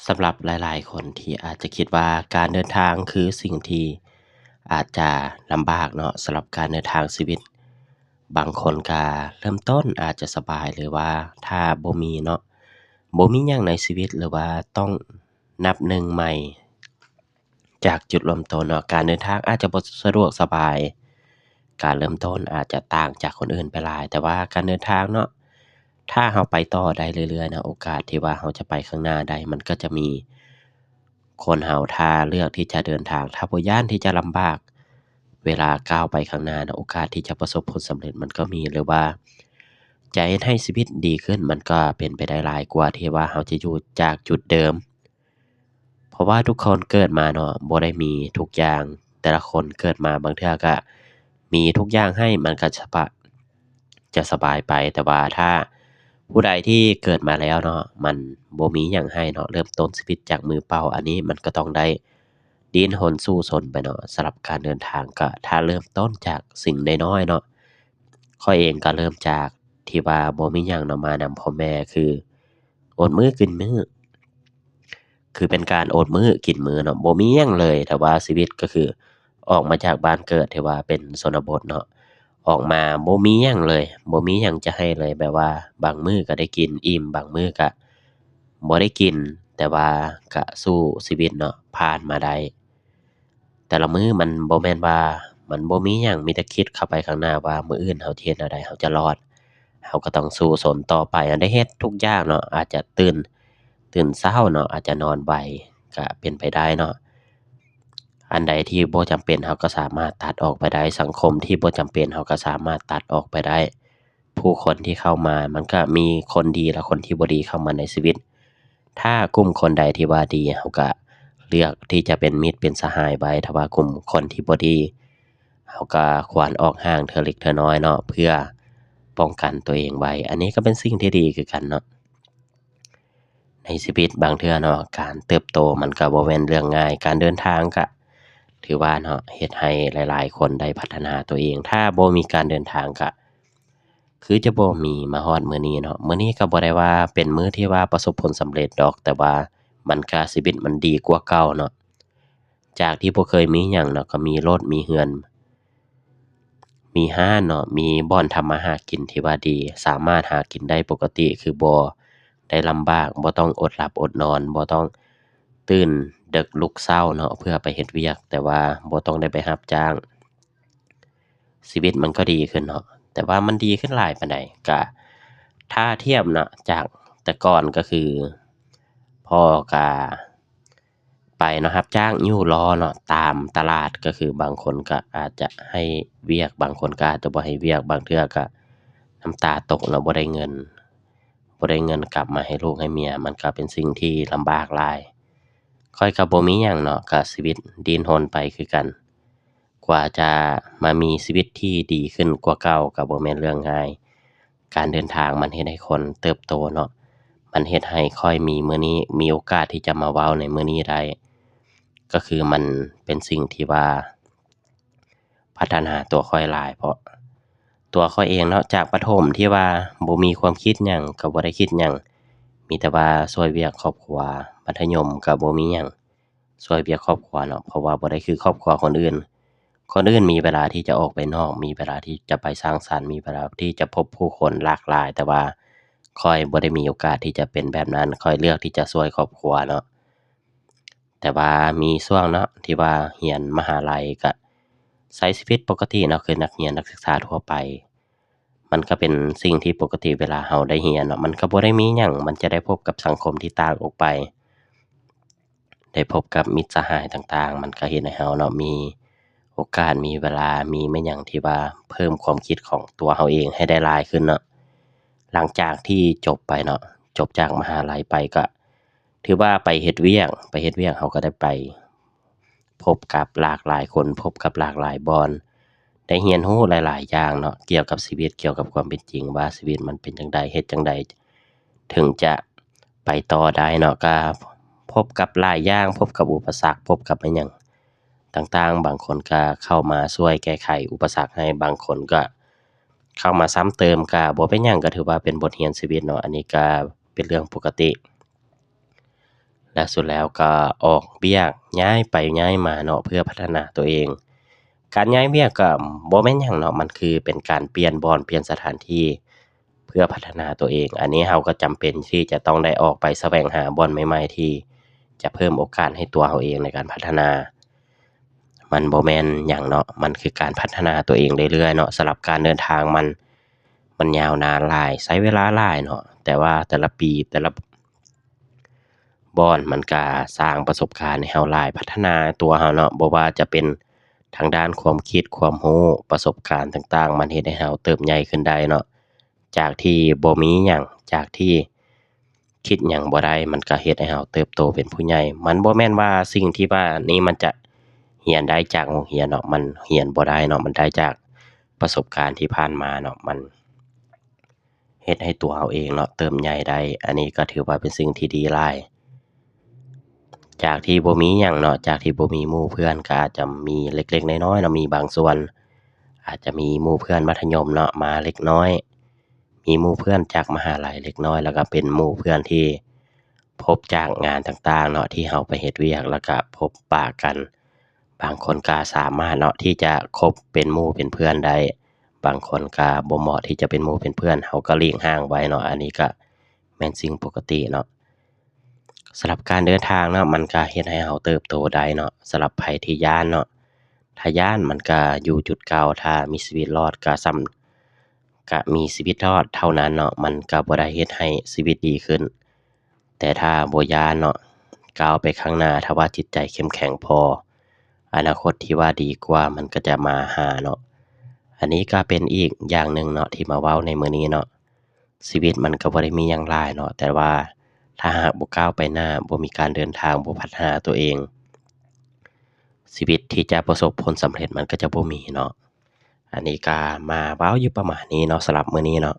ສຳລັບຫຼາຍໆຄົນທີ່ອາດຈະຄິດວ່າການເດີນທາງຄືສິ່ງທີ່ອາດຈະລຳບາກເນາະ, ສຳລັບການເດີນທາງຊີວິດ, ບາງຄົນກະເລີ່ມຕົ້ນອາດຈະສະບາຍ ຫຼືວ່າຖ້າບໍ່ມີເນາະ, ບໍ່ມີຫຍັງໃນຊີວິດ ຫຼືວ່າຕ້ອງນັບໜຶ່ງໃໝ່ ຈາກຈຸດເລີ່ມຕົ້ນເນາະ, ການເດີນທາງອາດຈະບໍ່ສະດວກສະບາຍ, ການເລີ່ມຕົ້ນອາດຈະຕ່າງຈາກຄົນອື່ນໄປຫຼາຍ, ແຕ່ວ່າການເດີນທາງເນາະ, ຖ້າເຮົາໄປຕໍ່ໄດ້ເລື້ອຍໆເນາະ, ໂອກາດທີ່ວ່າເຮົາຈະໄປຂ້າງໜ້າໄດ້ ມັນກໍຈະມີ. ຄົນເຮົາຖ້າເລືອກທີ່ຈະເດີນທາງ, ຖ້າບໍ່ຢ້ານທີ່ຈະລຳບາກ, ເວລາກ້າວໄປຂ້າງໜ້າເນາະ, ໂອກາດທີ່ຈະປະສົບຜົນສຳເລັດມັນກໍມີ, ຫຼືວ່າຈະເຮັດໃຫ້ຊີວິດດີຂຶ້ນ, ມັນກໍເປັນໄປໄດ້ຫຼາຍກວ່າທີ່ວ່າເຮົາຈະຢູ່ຈາກຈຸດເດີມ. ເພາະວ່າທຸກຄົນເກີດມາເນາະ ບໍ່ໄດ້ມີທຸກຢ່າງ, ແຕ່ລະຄົນເກີດມາບາງເທື່ອກະມີທຸກຢ່າງໃຫ້ ມັນກະສະບາຍ ຈະສະບາຍໄປ, ແຕ່ວ່າຖ້າຜູ້ໃດທີ່ເກີດມາແລ້ວເນາະ ມັນບໍ່ມີຫຍັງໃຫ້ເນາະ, ເລີ່ມຕົ້ນຊີວິດຈາກມືເປົ່າ, ອັນນີ້ມັນກໍຕ້ອງໄດ້ດີ້ນຮົນສູ້ຊົນໄປເນາະ. ສຳລັບການເດີນທາງກະຖ້າເລີ່ມຕົ້ນຈາກສິ່ງນ້ອຍໆເນາະ, ຂ້ອຍເອງກໍເລີ່ມຈາກທີ່ວ່າບໍ່ມີຫຍັງເນາະ ມານຳພໍ່ແມ່ ຄືອົດມື້ກິນມື້. ຄືເປັນການອົດມື້ກິນມື້ເນາະ, ບໍ່ມີຫຍັງເລີຍ, ແຕ່ວ່າຊີວິດກໍຄືອອກມາຈາກບ້ານເກີດທີ່ວ່າເປັນຊົນນະບົດເນາະ, ອອກມາບໍ່ມີຫຍັງເລີຍ, ບໍ່ມີຫຍັງຈະໃຫ້ເລີຍ, ແບບວ່າບາງມື້ກໍໄດ້ກິນອີ່ມ, ບາງມື້ກໍບໍ່ໄດ້ກິນ, ແຕ່ວ່າກໍສູ້ຊີວິດເນາະ, ຜ່ານມາໄດ້. ແຕ່ລະມື້ມັນບໍ່ແມ່ນວ່າມັນບໍ່ມີຫຍັງ, ມີແຕ່ຄິດເຂົ້າໄປຂ້າງໜ້າວ່າມື້ອື່ນເຮົາຈະເຮັດແນວໃດເຮົາຈະລອດ, ເຮົາກໍຕ້ອງສູ້ຊົນຕໍ່ໄປ. ໄດ້ເຮັດທຸກຢ່າງເນາະ, ອາດຈະຕື່ນ ຕື່ນເຊົ້າເນາະ, ອາດຈະນອນໄວ ກະເປັນໄປໄດ້ເນາະ. ອັນໃດທີ່ບໍ່ຈຳເປັນເຮົາກໍສາມາດຕັດອອກໄປໄດ້, ສັງຄົມທີ່ບໍ່ຈຳເປັນເຮົາກໍສາມາດຕັດອອກໄປໄດ້. ຜູ້ຄົນທີ່ເຂົ້າມາ ມັນກໍມີຄົນດີ ແລະ ຄົນທີ່ບໍ່ດີເຂົ້າມາໃນຊີວິດ. ຖ້າກຸ່ມຄົນໃດທີ່ວ່າດີ ເຮົາກະເລືອກທີ່ຈະເປັນມິດເປັນສະຫາຍໄວ້, ຖ້າວ່າກຸ່ມຄົນທີ່ບໍ່ດີ ເຮົາກະຄວນອອກຫ່າງເທື່ອເລັກເທື່ອນ້ອຍເນາະ ເພື່ອປ້ອງກັນຕົວເອງໄວ້. ອັນນີ້ກໍເປັນສິ່ງທີ່ດີຄືກັນເນາະ. ໃນຊີວິດບາງເທື່ອເນາະ ການເຕີບໂຕມັນກໍບໍ່ແມ່ນເລື່ອງງ່າຍ, ການເດີນທາງກະຖືວ່າເນາະ ເຮັດໃຫ້ຫຼາຍໆຄົນໄດ້ພັດທະນາຕົວເອງ. ຖ້າບໍ່ມີການເດີນທາງກະ ຄືຈະບໍ່ມີມາຮອດມື້ນີ້ເນາະ. ມື້ນີ້ກໍບໍ່ໄດ້ວ່າເປັນມື້ທີ່ວ່າປະສົບຜົນສຳເລັດດອກ, ແຕ່ວ່າມັນກະ ຊີວິດມັນດີກວ່າເກົ່າເນາະ. ຈາກທີ່ບໍ່ເຄີຍມີຫຍັງເນາະ, ກໍມີລົດ ມີເຮືອນ ມີຮ້ານເນາະ, ມີບ່ອນທຳມາຫາກິນທີ່ວ່າດີ, ສາມາດຫາກິນໄດ້ປົກກະຕິ, ຄືບໍ່ໄດ້ລຳບາກ, ບໍ່ຕ້ອງອົດຫຼັບອົດນອນ, ບໍ່ຕ້ອງຕື່ນເດິກລຸກເຊົ້າເນາະ ເພື່ອໄປເຮັດວຽກ, ແຕ່ວ່າບໍ່ຕ້ອງໄດ້ໄປຮັບຈ້າງ. ຊີວິດມັນກໍດີຂຶ້ນເນາະ, ແຕ່ວ່າມັນດີຂຶ້ນຫຼາຍປານໃດ? ກະຖ້າທຽບເນາະ ຈາກແຕ່ກ່ອນກໍຄື ພໍ່ກະໄປເນາະ ຮັບຈ້າງຍູ້ລໍ້ເນາະ ຕາມຕະຫຼາດ, ກໍຄືບາງຄົນກໍອາດຈະໃຫ້ວຽກ, ບາງຄົນກໍອາດຈະບໍ່ໃຫ້ວຽກ, ບາງເທື່ອກໍນ້ຳຕາຕົກເນາະ, ບໍ່ໄດ້ເງິນ, ບໍ່ໄດ້ເງິນກັບມາໃຫ້ລູກໃຫ້ເມຍ, ມັນກໍເປັນສິ່ງທີ່ລຳບາກຫຼາຍ. ຂ້ອຍກໍບໍ່ມີຫຍັງເນາະ, ກໍຊີວິດດີ້ນຮົນໄປຄືກັນ. ກວ່າຈະມາມີຊີວິດທີ່ດີຂຶ້ນກວ່າເກົ່າກໍບໍ່ແມ່ນເລື່ອງງ່າຍ. ການເດີນທາງມັນເຮັດໃຫ້ຄົນເຕີບໂຕເນາະ, ມັນເຮັດໃຫ້ຂ້ອຍມີມື້ນີ້, ມີໂອກາດທີ່ຈະມາເວົ້າໃນມື້ນີ້ໄດ້, ກໍຄືມັນເປັນສິ່ງທີ່ວ່າພັດທະນາຕົວຂ້ອຍຫຼາຍ, ເພາະຕົວຂ້ອຍເອງເນາະ, ຈາກປະຖົມທີ່ວ່າບໍ່ມີຄວາມຄິດຫຍັງ, ກໍບໍ່ໄດ້ຄິດຫຍັງ, ມີແຕ່ວ່າຊ່ວຍວຽກຄອບຄົວ, ມັດທະຍົມກໍບໍ່ມີຫຍັງ. ຊ່ວຍວຽກຄອບຄົວເນາະ, ເພາະວ່າບໍ່ໄດ້ຄືຄອບຄົວຄົນອື່ນ. ຄົນອື່ນມີເວລາທີ່ຈະອອກໄປນອກ, ມີເວລາທີ່ຈະໄປສັງສັນ, ມີເວລາທີ່ຈະພົບຜູ້ຄົນຫຼາກຫຼາຍ, ແຕ່ວ່າຂ້ອຍບໍ່ໄດ້ມີໂອກາດທີ່ຈະເປັນແບບນັ້ນ, ຂ້ອຍເລືອກທີ່ຈະຊ່ວຍຄອບຄົວເນາະ. ແຕ່ວ່າມີຊ່ວງເນາະ ທີ່ວ່າຮຽນມະຫາໄລ ກະໃຊ້ຊີວິດປົກກະຕິເນາະ ຄືນັກຮຽນນັກສຶກສາທົ່ວໄປ. ມັນກໍເປັນສິ່ງທີ່ປົກກະຕິເວລາເຮົາໄດ້ຮຽນເນາະ, ມັນກໍບໍ່ໄດ້ມີຫຍັງ, ມັນຈະໄດ້ພົບກັບສັງຄົມທີ່ຕ່າງອອກໄປ, ໄດ້ພົບກັບມິດສະຫາຍຕ່າງໆ, ມັນກໍເຮັດໃຫ້ເຮົາເນາະ ມີໂອກາດ, ມີເວລາ, ມີແມ່ນຫຍັງທີ່ວ່າເພີ່ມຄວາມຄິດຂອງຕົວເຮົາເອງໃຫ້ໄດ້ຫຼາຍຂຶ້ນເນາະ. ຫຼັງຈາກທີ່ຈົບໄປເນາະ, ຈົບຈາກມະຫາໄລໄປ ກໍຖືວ່າໄປເຮັດວຽກ, ໄປເຮັດວຽກເຮົາກໍໄດ້ໄປ ພົບກັບຫຼາກຫຼາຍຄົນ, ພົບກັບຫຼາກຫຼາຍບ່ອນ, ໄດ້ຮຽນຮູ້ຫຼາຍໆຢ່າງເນາະ ກ່ຽວກັບຊີວິດ, ກ່ຽວກັບຄວາມເປັນຈິງວ່າຊີວິດມັນເປັນຈັ່ງໃດ, ເຮັດຈັ່ງໃດເຖິງຈະໄປຕໍ່ໄດ້ເນາະ. ກໍພົບກັບຫຼາຍຢ່າງ, ພົບກັບອຸປະສັກ, ພົບກັບອີ່ຫຍັງຕ່າງໆ, ບາງຄົນກໍເຂົ້າມາຊ່ວຍແກ້ໄຂອຸປະສັກໃຫ້, ບາງຄົນກໍເຂົ້າມາຊ້ຳເຕີມ, ກໍບໍ່ເປັນຫຍັງ, ກໍຖືວ່າເປັນບົດຮຽນຊີວິດເນາະ, ອັນນີ້ກໍເປັນເລື່ອງປົກກະຕິ. ແລ້ວສຸດແລ້ວກໍອອກວຽກ ຍ້າຍໄປຍ້າຍມາເນາະ ເພື່ອພັດທະນາຕົວເອງ. ການຍ້າຍວຽກກໍບໍ່ແມ່ນຫຍັງເນາະ ມັນຄືເປັນການປ່ຽນບ່ອນ ປ່ຽນສະຖານທີ່ ເພື່ອພັດທະນາຕົວເອງ. ອັນນີ້ເຮົາກໍຈຳເປັນທີ່ຈະຕ້ອງໄດ້ອອກໄປສະແຫວງຫາບ່ອນໃໝ່ໆ ທີ່ຈະເພີ່ມໂອກາດໃຫ້ຕົວເຮົາເອງໃນການພັດທະນາ. ມັນບໍ່ແມ່ນຫຍັງເນາະ ມັນຄືການພັດທະນາຕົວເອງເລື້ອຍໆເນາະ. ສຳລັບການເດີນທາງມັນ ມັນຍາວນານຫຼາຍ ໃຊ້ເວລາຫຼາຍເນາະ ແຕ່ວ່າແຕ່ລະປີ ແຕ່ລະບ່ອນມັນກະສ້າງປະສົບການໃຫ້ເຮົາຫຼາຍ ພັດທະນາຕົວເຮົາເນາະ ບໍ່ວ່າຈະເປັນທາງດ້ານຄວາມຄິດ ຄວາມຮູ້ ປະສົບການຕ່າງໆ ມັນເຮັດໃຫ້ເຮົາເຕີບໃຫຍ່ຂຶ້ນໄດ້ເນາະ. ຈາກທີ່ບໍ່ມີຫຍັງ ຈາກທີ່ຄິດຫຍັງບໍ່ໄດ້ ມັນກະເຮັດໃຫ້ເຮົາເຕີບໂຕເປັນຜູ້ໃຫຍ່. ມັນບໍ່ແມ່ນວ່າສິ່ງທີ່ວ່ານີ້ມັນຈະຮຽນໄດ້ຈາກໂຮງຮຽນເນາະ ມັນຮຽນບໍ່ໄດ້ເນາະ ມັນໄດ້ຈາກປະສົບການທີ່ຜ່ານມາເນາະ ມັນເຮັດໃຫ້ຕົວເຮົາເອງເນາະເຕີບໃຫຍ່ໄດ້. ອັນນີ້ກໍຖືວ່າເປັນສິ່ງທີ່ດີຫຼາຍ ຈາກທີ່ບໍ່ມີຫຍັງເນາະ ຈາກທີ່ບໍ່ມີໝູ່ເພື່ອນ ກໍອາດຈະມີເລັກໆນ້ອຍໆເນາະ ມີບາງສ່ວນ ອາດຈະມີໝູ່ເພື່ອນມັດທະຍົມເນາະ ມາເລັກນ້ອຍ ມີໝູ່ເພື່ອນຈາກມະຫາໄລເລັກນ້ອຍ ແລ້ວກໍເປັນໝູ່ເພື່ອນທີ່ພົບຈາກງານຕ່າງໆເນາະ ທີ່ເຮົາໄປເຮັດວຽກ ແລ້ວກໍພົບປະກັນ. ບາງຄົນກໍສາມາດເນາະ ທີ່ຈະຄົບເປັນໝູ່ເປັນເພື່ອນໄດ້ ບາງຄົນກໍບໍ່ເໝາະທີ່ຈະເປັນໝູ່ເປັນເພື່ອນ ເຮົາກໍຫຼີກຫ່າງໄວ້ເນາະ ອັນນີ້ກໍແມ່ນສິ່ງປົກກະຕິເນາະ. ສຳລັບການເດີນທາງເນາະ ມັນກະເຮັດໃຫ້ເຮົາເຕີບໂຕໄດ້ເນາະ. ສຳລັບໃຜທີ່ຢ້ານເນາະ ຖ້າຢ້ານມັນກະຢູ່ຈຸດເກົ່າ ຖ້າມີຊີວິດລອດກະສ່ຳ ກະມີຊີວິດລອດເທົ່ານັ້ນເນາະ ມັນກະບໍ່ໄດ້ເຮັດໃຫ້ຊີວິດດີຂຶ້ນ. ແຕ່ຖ້າບໍ່ຢ້ານເນາະ ກ້າວໄປຂ້າງໜ້າ ຖ້າວ່າຈິດໃຈເຂັ້ມແຂງພໍ ອະນາຄົດທີ່ວ່າດີກວ່າມັນກະຈະມາຫາເນາະ. ອັນນີ້ກະເປັນອີກຢ່າງໜຶ່ງເນາະ ທີ່ມາເວົ້າໃນມື້ນີ້ເນາະ. ຊີວິດມັນກໍບໍ່ໄດ້ມີຫຍັງຫຼາຍເນາະ ແຕ່ວ່າຖ້າຫາກບໍ່ກ້າວໄປໜ້າ ບໍ່ມີການເດີນທາງ ບໍ່ພັດທະນາຕົວເອງ ຊີວິດທີ່ຈະປະສົບຜົນສຳເລັດມັນກໍຈະບໍ່ມີເນາະ. ອັນນີ້ກໍມາເວົ້າຢູ່ປະມານນີ້ເນາະ ສຳລັບມື້ນີ້ເນາະ.